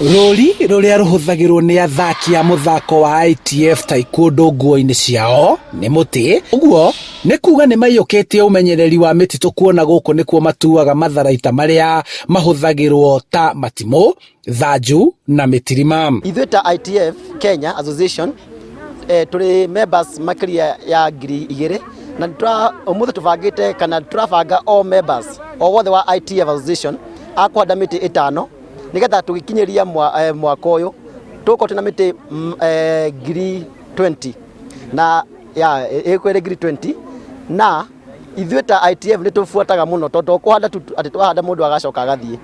Rũri rũrĩa rũhũthagĩrwo nĩ athaki a mũthako wa ITF Taekwondo nguo-inĩ ciao nĩ mũtĩ, ũguo nĩ kuga nĩ maiyũkĩtie ũmenyereri wa mĩtitũ kuona gũkũ nĩkuo matuaga matharaita marĩa mahũthagĩrwo ta matimũ, thanju na mĩtirima. Ithuĩ ta ITF Kenya Association tũrĩ members makĩria ya 2000 na ũmũthĩ tũbangĩte kana tũrabanga all members o wothe wa ITF Association akũhanda mĩtĩ 5 nĩgetha tũgĩkinyĩria mwaka ũyũ tũgũkorwo twĩna mĩtĩ 20,000 na ya ĩkwĩrĩ 20,000. Na ithuĩ ta ITF nĩ tũbuataga mũno tondũ kũhanda tu atĩ twahanda mũndũ agacoka agathiĩ,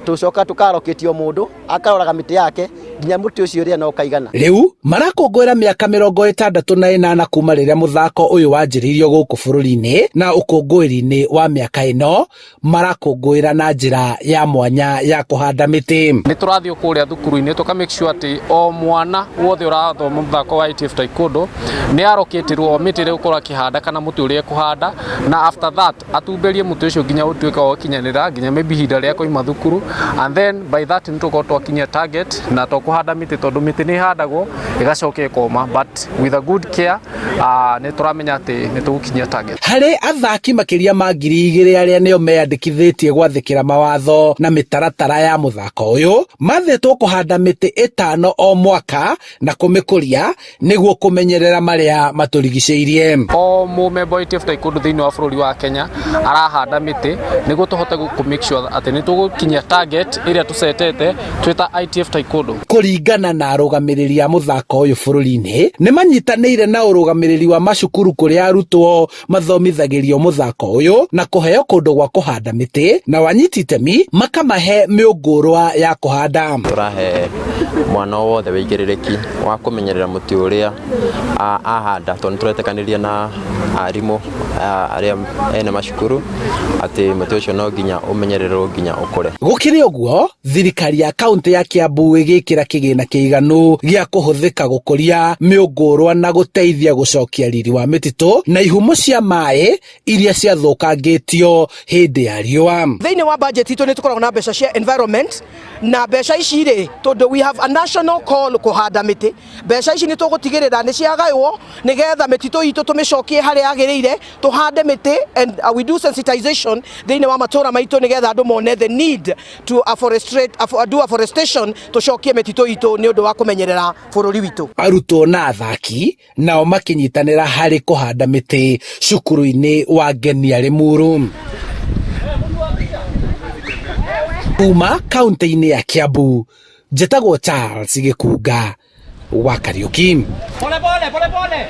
tũcoka tũkarokĩtio mũndũ akaroraga mĩtĩ yake nginya mũtĩ ũcio ũrĩa no ũkaigana. Rĩu marakũngũĩra mĩaka 68 kuma rĩrĩa mũthako ũyũ wanjĩrĩirio gũkũ bũrũri-inĩ, na ũkũngũĩri-inĩ wa mĩaka ĩno marakũngũĩra na njĩra ya mwanya ya kũhanda mĩtĩ. Nĩ tũrathiĩ kũrĩa thukuru-inĩ tũka make sure atĩ o mwana wothe ũrathoma mũthako wa ITF Taekwondo nĩ arokĩtĩrwo mĩtĩ ĩrĩa ũkorwo akĩhanda kana mũtĩ ũrĩa ekũhanda, na after that atumberie mũtĩ ũcio nginya ũtuĩke wa gũkinyanĩra nginya maybe ihinda rĩa koima thukuru, and then by that nĩ tũkorwo twakinyia target na to kũhanda mĩtĩ, tondũ mĩtĩ nĩ ĩhandagwo ĩgacoka ĩkoma, but with a good care nĩ tũramenya atĩ nĩ tũgũkinyia target. Harĩ athaki makĩria ma 2000 arĩa nĩo meyandĩkithĩtie gwathĩkĩra mawatho na mĩtaratara ya mũthako ũyũ, mathĩtwo kũhanda mĩtĩ 5 o mwaka na kũmĩkũria nĩguo kũmenyerera marĩa matũrigicĩirie. O mũmemba wa ITF Taekwondo thĩinĩ wa bũrũri wa Kenya arahanda mĩtĩ nĩguo tũhote kũ make sure atĩ nĩ tũgũkinyia target ĩrĩa tũcetete twĩ ta ITF Taekwondo. Kũringana na arũgamĩrĩri a mũthako ũyũ bũrũri-inĩ, nĩ manyitanĩire na ũrũgamĩrĩri wa macukuru kũrĩa arutwo mathomithagĩrio mũthako ũyũ na kũheo kũndũ gwa kũhanda mĩtĩ, na wanyiti itemi makamahe mĩũngũrwa ya kũhanda. Tũrahe mwana o wothe wĩigĩrĩrĩki wa kũmenyerera mũtĩ ũrĩa ahanda, tondũ nĩ tũretĩkanĩria na arimũ arĩa ene macukuru atĩ mũtĩ ũcio no nginya ũmenyererwo nginya ũkũre. Gũkĩrĩ ũguo, thirikari ya kaunti ya Kiambu ĩgĩkĩra kĩgĩna kĩiganu gĩa kũhũthĩka gũkũria mĩũngũrwa na gũteithia gũcokia riri wa mĩtitũ na ihumo cia maĩ iria ciathũkangĩtio hĩndĩ ya riũa. Thĩinĩ wa budget itũ nĩ tũkoragwo na mbeca cia environment, na mbeca ici rĩ, tondũ we have a national call kũhanda mĩtĩ, mbeca ici nĩ tũgũtigĩrĩra nĩ ciagaywo nĩgetha mĩtitũ itũ tũmĩcokie harĩa yagĩrĩire, tũhande mĩtĩ and we do sensitization thĩinĩ wa matũra maitũ nĩgetha andũ mone the need to do afforestation, tũcokie mĩtitũ itũ nĩ ũndũ wa kũmenyerera bũrũri witũ. Arutwo na athaki nao makĩnyitanĩra harĩ kũhanda mĩtĩ cukuru-inĩ wa Ngenia Limuru. Kuma kaunti-inĩ ya Kiambu, njĩtagwo Charles Gĩkunga wa Kariuki. Pole pole, pole pole.